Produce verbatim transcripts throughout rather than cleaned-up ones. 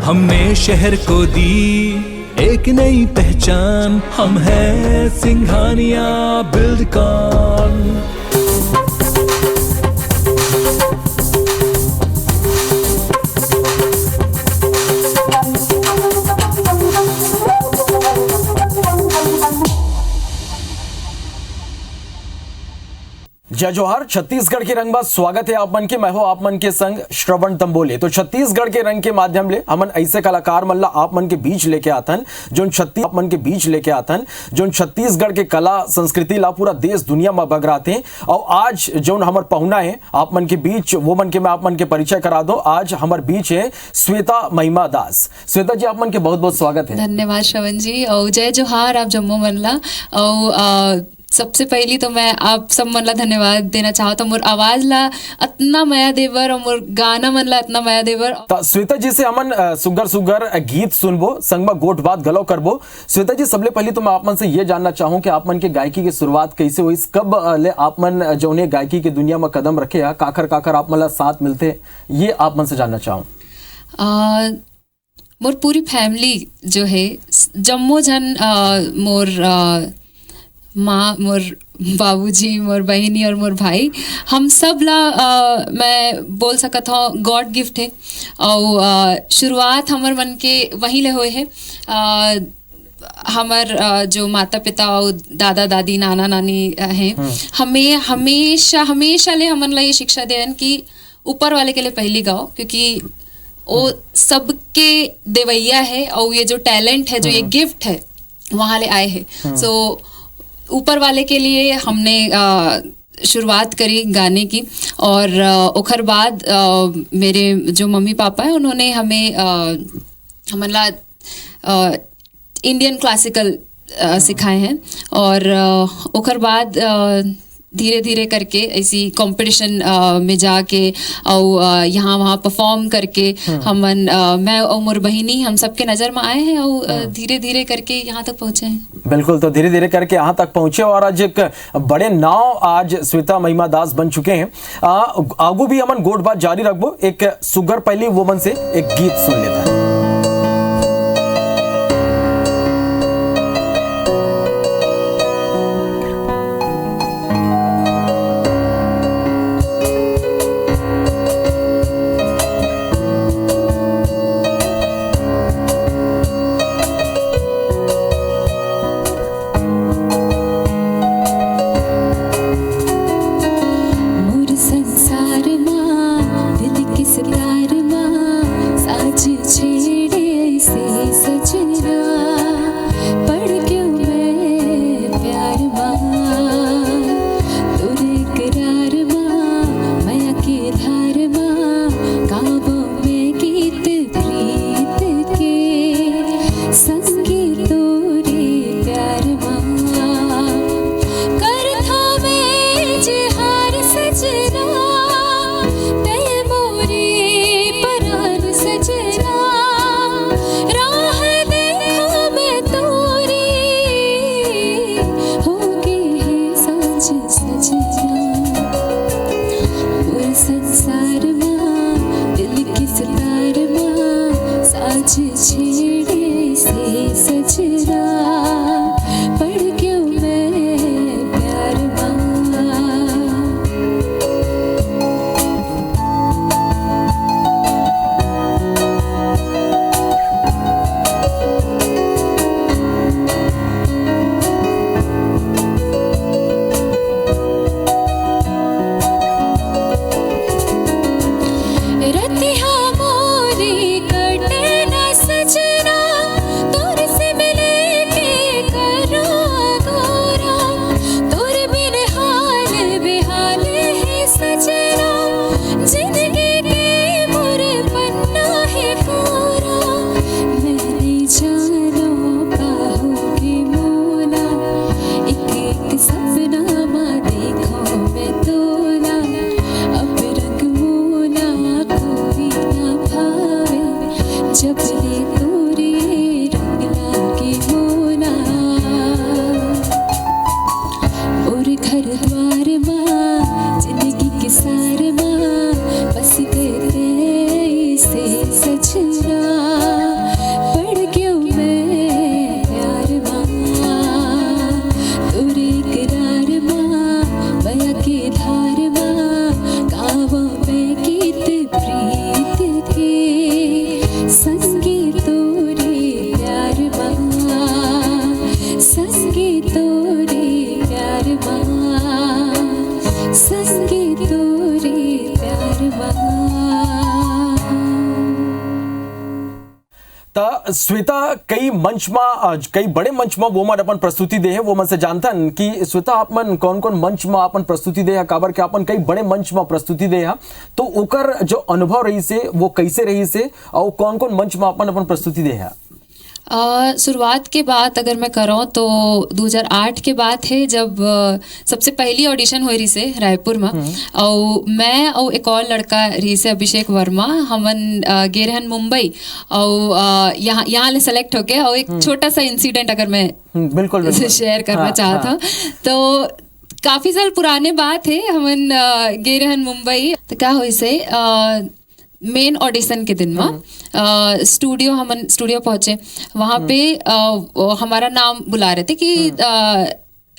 हमने शहर को दी एक नई पहचान, हम हैं सिंघानिया बिल्डकॉन। जय जोहार, छत्तीसगढ़ के रंग मा स्वागत हे आप मन के। मैं हूं आप मन के संग श्रवण तंबोले। तो छत्तीसगढ़ के रंग के माध्यम ले हमन ऐसे कलाकार मन ला आप मन के बीच लेके आथन, जोन छत्तीस आप मन के बीच लेके आथन, जोन छत्तीसगढ़ के कला संस्कृति ला पूरा देश दुनिया मा बगराथे। और आज जोन हमर पहुना हे आप मन के बीच, वो मन के मैं आप मन के परिचय करा दो। आज हमर बीच हे श्वेता महिमा दास। श्वेता जी, आप मन के बहुत बहुत स्वागत हे। धन्यवाद श्रवण जी, और जय जोहार आप जम्मो मन ला। और अ, सबसे पहली तो मैं आप सब मन ला धन्यवाद देना चाहत हूँ, मोर आवाज ला अतना मया देबर और मोर गाना मन ला अतना मया देबर। त श्वेता जी से हमन, अ, सुग्घर सुग्घर, अ, गीत सुनबो, संग मा गोठ बात घलो करबो। श्वेता जी, सबले पहली तो मैं आप मन से ये जानना चाहूँ कि आप मन के गायकी के शुरुआत कैसे होइस, कब, अ, ले आप मन, अ, जौने गायकी के दुनिया मा कदम रखे हा, काखर काखर आप मन ला साथ मिलथे, ये आप मन से जानना चाहूँ। अ, मोर पूरी फैमिली जो है, स-, जम्मो झन, अ, मोर, अ, माँ, मोर बाबूजी, मोर बहिनी और मोर भाई, हम सब ला, अ, मैं बोल सकत हूँ, गॉड गिफ्ट है। और अ, शुरुआत हमर मन के वहीं ले होए है। अ, हमर, अ, जो माता पिता और दादा दादी, नाना नानी, अ, हैं, हमें हमेशा, हमेशा ले हमन ला ये शिक्षा देन कि ऊपर वाले के लिए पहली गाओ, क्योंकि वो सबके देवैया है और ये जो टैलेंट है, जो ये गिफ्ट है, वहाँ ले आए है। सो ऊपर वाले के लिए हमने, अ, शुरुआत करी गाने की। और अ, ओखर बाद, अ, मेरे जो मम्मी पापा हैं, उन्होंने हमें, अ, हमन ला, अ, इंडियन क्लासिकल, अ, सिखाए हैं। और अ, ओखर बाद, अ, धीरे धीरे करके ऐसी कंपटीशन, अ, में जाके और, अ, यहाँ वहाँ परफॉर्म करके हमन, अ, मैं और मोर बहिनी, हम सबके नज़र में आए हैं और, अ, धीरे धीरे करके यहाँ तक पहुँचे हैं। बिल्कुल, तो धीरे धीरे करके यहाँ तक पहुँचे और आज एक बड़े नाव आज श्वेता महिमा दास बन चुके हैं। आ, आगू भी हमन गोठ बात जारी रखबो, एक सुग्घर पहली वो मन से एक गीत सुन लेथन। मोर संसार मा दिल के सितार मा साज छेड़े से सजना, पड़ गयो मैं प्यार मा, तोरे इकरार मा, मया के धार मा, गावों में गीत प्रीत के, संगी तोरे प्यार मा। करथा मैं इजहार सजना, तै मोरे परान सजना। राह देखा मैं तोरी, होगे है सांझ सजना। पूरा संसार मा, दिल के सितार मा, साज छेड़े से सजना, पड़ गयो मैं प्यार मा। रतिहा मोरी कटे ना सजना, तोर से मिले के करो गोरा, तोर बिन हाल बेहाल है सजना, जिंदगी के मोर पन्ना है कोरा। मैं नहीं जानो का होगी मोला, एक एक सपना मा देखो मैं तोला, अब रंग मोला कोई त श्वेता, कई मंच म, अ, कई बड़े मंच म वो मन अपन प्रस्तुति दे हे, वो मन से जानथन कि श्वेता, आप मन कौन-कौन मंच म अपन प्रस्तुति दे हे, काबर के आप मन कई बड़े मंच म प्रस्तुति दे हे, तो ओकर जो अनुभव रहिस हे, वो कैसे रहिस हे, अउ कौन-कौन मंच म अपन, अपन प्रस्तुति दे हे? अ, शुरुआत के बात अगर मैं करौं तो दू हज़ार आठ के बात हे, जब, अ, सबसे पहली audition होए रहिस हे रायपुर म। हम्म। अउ मैं अउ एक और लड़का रहिस हे, अभिषेक वर्मा, हमन, अ, गे रहन मुंबई। अउ, अ, यहाँ, यहाँ ले select होके, अउ एक हम्म। छोटा सा incident अगर मैं हम्म, बिल्कुल, बिल्कुल। share करना हाँ, चाहत हाँ। हूँ, तो काफी साल पुराने बात हे, हमन, अ, गे रहन मुंबई, तो का होइस हे, अ, main audition के दिन म, हम्म। अ, studio, हमन studio पहुंचे, वहाँ हम्म। पे, अ, वो हमारा नाम बुला रहे थे कि, हम्म। अ,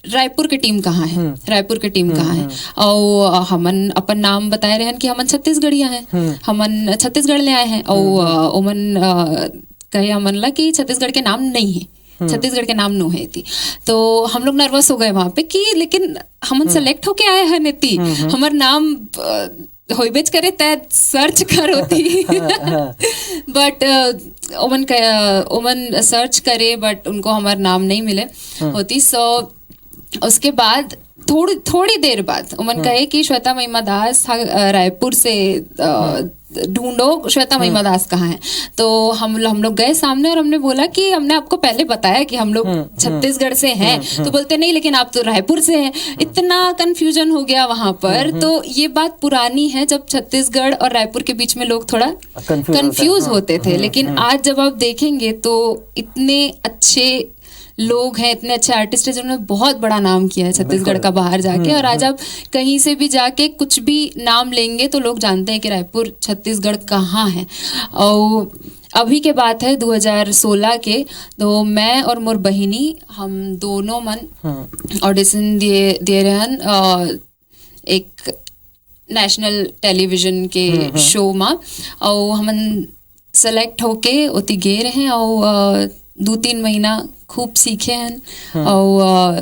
रायपुर के team कहाँ है, हम्म। रायपुर के team हम्म, कहाँ है? हम्म। अउ, अ, हमन अपन नाम बताए रहन कि हमन छत्तीसगढ़िया हैं, हम्म। हमन छत्तीसगढ़ ले आए हैं। अउ, हम्म, हम्म। अ, ओमन, अ, कहे हमन ला कि छत्तीसगढ़ के नाम नहीं है, हम्म। छत्तीसगढ़ के नाम नो है एती। तो हम लोग nervous हो गए वहाँ पे कि लेकिन हमन हम्म। select होके आए हैं एती, हम्म, हम्म। हमर नाम, अ, होइबेच करे, तै search कर होती। हाँ, हाँ। But, अ, ओमन क-, ओमन search करे, but उनको हमार नाम नहीं मिले हम्म। होती। So, उसके बाद थोड़ी, थोड़ी देर बाद ओमन हम्म। कहे कि श्वेता महिमा दास हा, अ, रायपुर से, अ, हम्म। ढूंढो, श्वेता हम्म। महिमा दास कहाँ है। तो हम लो-, हम लोग गए सामने और हमने बोला कि हमने आपको पहले बताया कि हम लोग हम्म, हम्म। छत्तीसगढ़ से हैं। हम्म, हम्म। तो बोलते, "नहीं, लेकिन आप तो रायपुर से हैं।" हम्म। इतना confusion हो गया वहाँ पर। हम्म, हम्म। तो ये बात पुरानी है, जब छत्तीसगढ़ और रायपुर के बीच में लोग थोड़ा confuse होते हैं। Confuse हाँ। होते थे। हम्म, लेकिन हम्म। आज जब आप देखेंगे तो इतने अच्छे लोग हैं, इतने अच्छे artist हैं जिन्होंने बहुत बड़ा नाम किया है छत्तीसगढ़ बिल्कुल। का बाहर जाके। हम्म, और आज हम्म। आप कहीं से भी जाके कुछ भी नाम लेंगे तो लोग जानते हैं कि रायपुर, छत्तीसगढ़ कहाँ है। और अभी के बात है दो हज़ार सोलह के, तो मैं और मोर बहिनी, हम दोनों मन हम्म। Audition दिए, दिए रहन, अ, एक national television के हम्म, हम्म। Show मा, अउ हमन select होके ओती गे रहे, अउ, अ, दू तीन महीना खूब सीखे हन, हम्म। अउ, अ,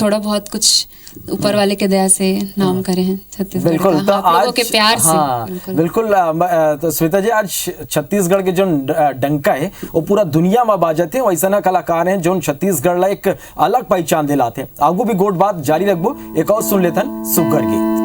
थोड़ा बहुत कुछ ऊपर हम्म। वाले के दया से नाम हम्म। करे हैं छत्तीसगढ़ बिल्कुल, का, तो आप लोगों के आज, प्यार से। हाँ, बिल्कुल। बिल्कुल, अ, म-, अ, तो श्वेता जी, आज छ-, छत्तीसगढ़ के जो ड-, अ, डंका है, वो पूरा दुनिया में बाजत है। वैसा ना कलाकार हैं जो छत्तीसगढ़ ला एक अलग पहचान दिलाते हैं। आगू भी गोठ बात जारी रखबो, एक और सुन लेथन सुग्घर गीत।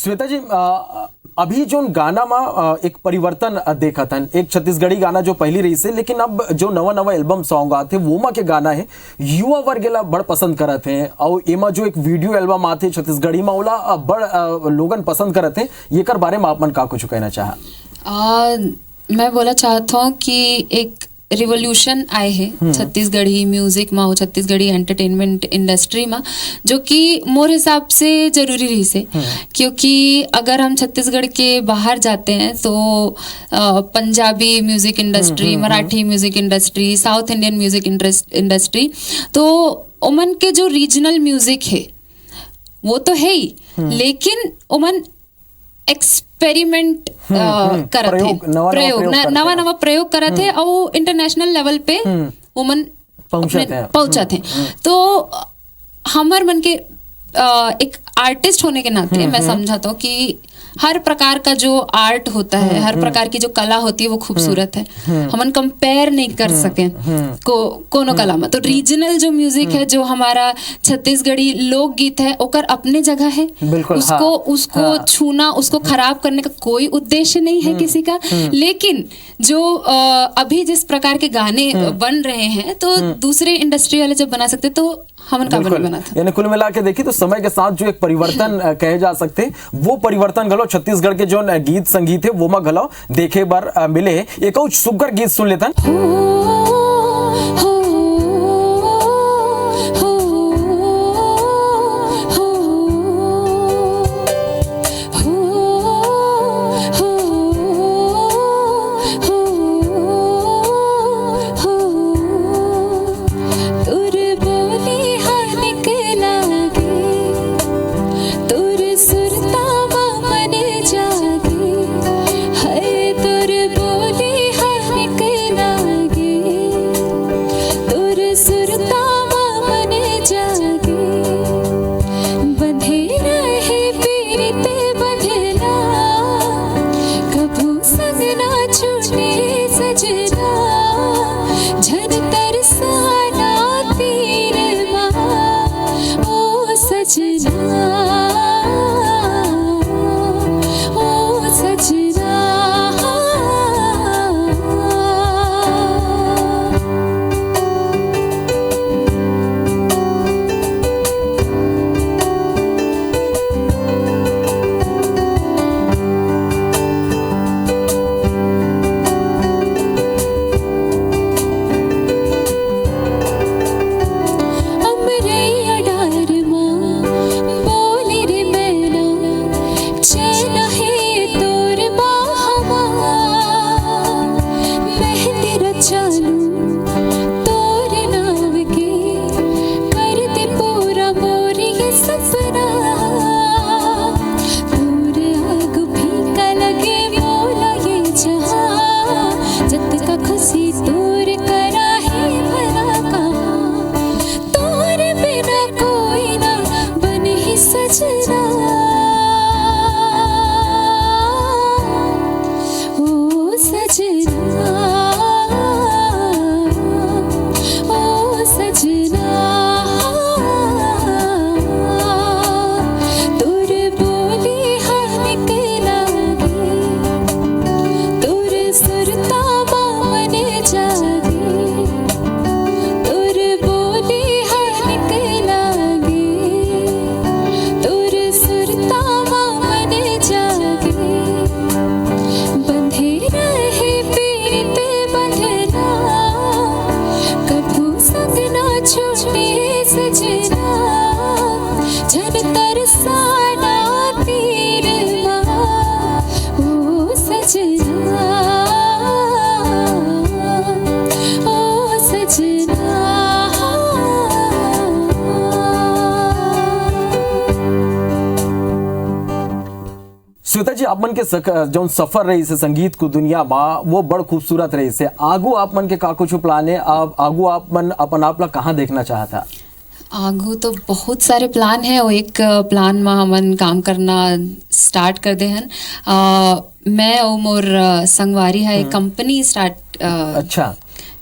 श्वेता जी, अ, अभी जोन गाना म, अ, एक परिवर्तन, अ, देखत हन, एक छत्तीसगढ़ी गाना जो पहिली रहिस हे, लेकिन अब जो नवा नवा एल्बम सॉन्ग आथे, वोमा के गाना हे, युवा वर्ग एला बड़ पसंद करत हे, अउ एमा जो एक वीडियो एल्बम आथे छत्तीसगढ़ी म, ओला, अ, बड़, अ, लोगन पसंद करत हे। येकर बारे म आप मन का कुछ कहना चाहा? आ, मैं बोला चाहत हूँ कि एक रिवोल्यूशन आए हे छत्तीसगढ़ी म्यूजिक मा, छत्तीसगढ़ी एंटरटेनमेंट इंडस्ट्री मा, जो कि मोर हिसाब से जरूरी रहिस हे, क्योंकि अगर हम छत्तीसगढ़ के बाहर जाते हैं तो, अ, Punjabi music industry, Marathi music industry, south Indian music industry, तो ओमन के जो रीजनल म्यूजिक हे, वो तो है ही, लेकिन ओमन एक्सपेरिमेंट करत हे, प्रयोग, नवा नवा प्रयोग प्रयोग न- करत नवा हे। नवा प्रयोग करत हे, अउ इंटरनेशनल लेवल पे ओमन पहुंचत अपने हे। पहुंचत हे। तो हमर मन के, अ, एक आर्टिस्ट होने के नाते मैं समझत हूँ कि हर प्रकार का जो आर्ट होता है, हर प्रकार की जो कला होती है, वो खूबसूरत है। हमन कंपेयर नहीं कर सके को कोनो कला में। तो रीजनल जो म्यूजिक है, जो हमारा छत्तीसगढ़ी लोकगीत है, ओकर अपने जगह है। बिल्कुल, उसको हाँ। उसको छूना, उसको खराब करने का कोई उद्देश्य नहीं है किसी का। लेकिन जो, अ, अभी जिस प्रकार के गाने बन रहे हैं, तो दूसरे इंडस्ट्री वाले जब बना सकते, तो हमन काबर नहीं बनाथन? यानी कुल मिला के देखी तो समय के साथ जो एक परिवर्तन, अ, कहे जा सकथे, वो परिवर्तन घलो छत्तीसगढ़ के जो, अ, गीत संगीत हे, वो म घलो देखे बर, अ, मिले हे। एक अउ सुग्घर गीत सुन लेथन। तोर बोली हा निकला गे, तोर सुरता मा मन जागे। हाय तोर बोली हा निकला गे, तोर सुरता मा मन जागे। बंधे रहे पीरित बंधना, कभू संग ना छूटे सजना। झन तरसाना तीर मा, ओ सजना, ओ सजना। अमरैया डार मा बोले रे मैना, चैन हे तोर बाह मा। मेहंदी रचा लूं तोर नाव के, कर दे पूरा मोर ये सपना। तोर आग फीका लगे मोला ये जहां, जतका खुशी तोर करा हे भला कहां। तोर बिना कोई ना बने ही सजना। ओ सजना, ओ सजना। तोर बोली हा निकला गे, तोर सुरता मा मन जागे। तोर बोली हा निकला गे, तोर सुरता मा मन जागे। बंधे रहे पीरित बंधना, कभू संग ना छूटे सजना। झन तरसाना तीर मा, ओ सजना, ओ सजना। श्वेता जी, आप मन के सक-, जौन सफर रहिस हे संगीत को दुनिया मा, वो बड़ खूबसूरत रहिस हे। आगू आप मन के का कुछ प्लान हे? आप, आगू आप मन अपन आप ला कहाँ देखना चाहत हा? आगू तो बहुत सारे प्लान है। वो एक, अ, प्लान मा हमन काम करना स्टार्ट कर दे हन। अ, मैं अउ मोर, अ, संगवारी हा एक कंपनी स्टार्ट, अ, अच्छा।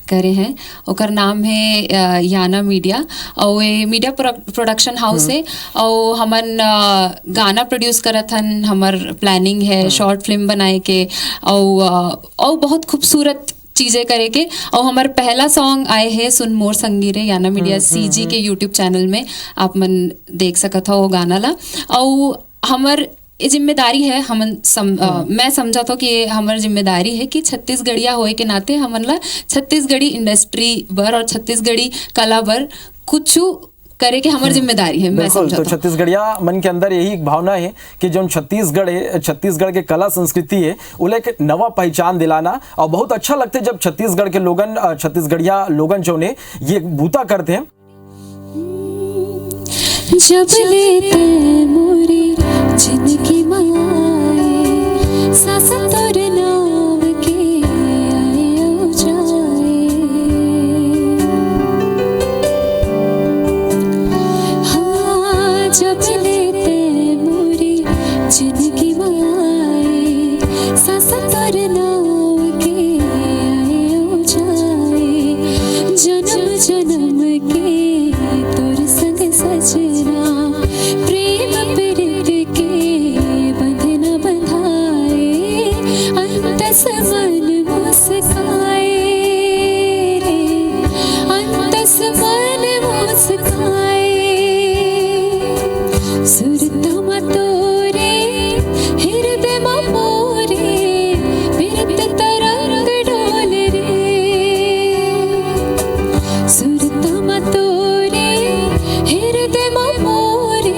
करे हैं, ओकर नाम है अ, याना मीडिया। और ये मीडिया प्रोडक्शन हाउस है। और हमन अ, गाना प्रोड्यूस करत हन, हमर प्लानिंग है शॉर्ट फिल्म बनाए के, और अ, और बहुत खूबसूरत चीजें करे के। और हमर पहला सॉन्ग आए है सुन मोर संगी रे, याना मीडिया सीजी के यूट्यूब चैनल में आप मन देख सकत हो वो गाना ला। और हमर ये जिम्मेदारी है, हमन सम, अ, मैं समझत हो कि ये हमर जिम्मेदारी है कि छत्तीसगढ़िया होए के नाते हमन ला छत्तीसगढ़ी इंडस्ट्री बर और छत्तीसगढ़ी कला बर कुछ करे के हमर जिम्मेदारी है, मैं बिल्कुल। तो समझत हो। छत्तीसगढ़िया मन के अंदर यही एक भावना है कि जो छत्तीसगढ़ है, छत्तीसगढ़ के कला संस्कृति है, उला एक नवा पहचान दिलाना। और बहुत अच्छा लगते जब छत्तीसगढ़ के लोगन, अ, छत्तीसगढ़िया लोगन जो ने ये बूता करते हैं। जब ले ते मोरी जिनगी माए, सास तोर नाम के आए अउ जाए। हाँ, जब ले ते मोरी जिनगी माए, सास तोर नाम के आए अउ जाए। जन्म जन्म के तोर संग सजना, प्रेम प्रीत के बंधन बंधाए। अंतस मन मुस्काए रे, अंतस मन मुस्काए। सुरतम तोरे हृदय मोरे, बिरत तरंग डोल रे। सुरतम तोरे हृदय मोरे,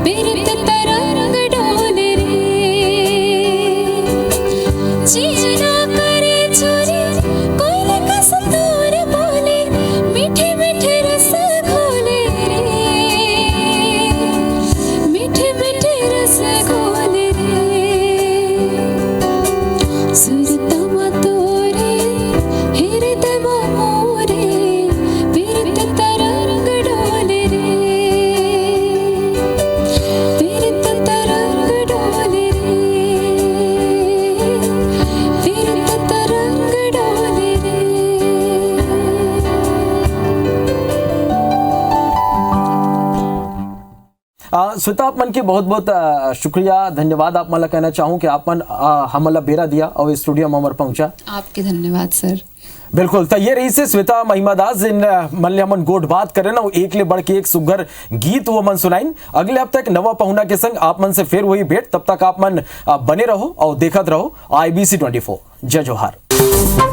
बिरत तरंग डोल रे। जीना करे चोरी, कोयल का संतूर बोले, मीठे मीठे रस घोले रे, मीठे मीठे रस घोले रे। सुरतम तोरे हृदय मोरे, बिरत तरंग डोले रे, बिरत तरंग डोले रे, बिरत तरंग डोले रे। आ, श्वेता, आप मन के बहुत बहुत आ, शुक्रिया, धन्यवाद आप मन ला कहना चाहूँ कि आप मन आ, हमन ला बेरा दिया और स्टूडियो में हमर पहुँचा। आपके धन्यवाद सर। बिल्कुल, तो ये रही से श्वेता महिमा दास, जिन आ, मन ले हमन गोठ बात करे ना, वो एक ले बढ़ के एक सुग्घर गीत वो मन सुनाइन। अगले हफ्ते एक नवा पहुना के संग आप मन से फिर वही भेंट, तब तक आप मन आ, बने रहो और देखत रहो आईबीसी ट्वेंटी फोर। जय जोहार।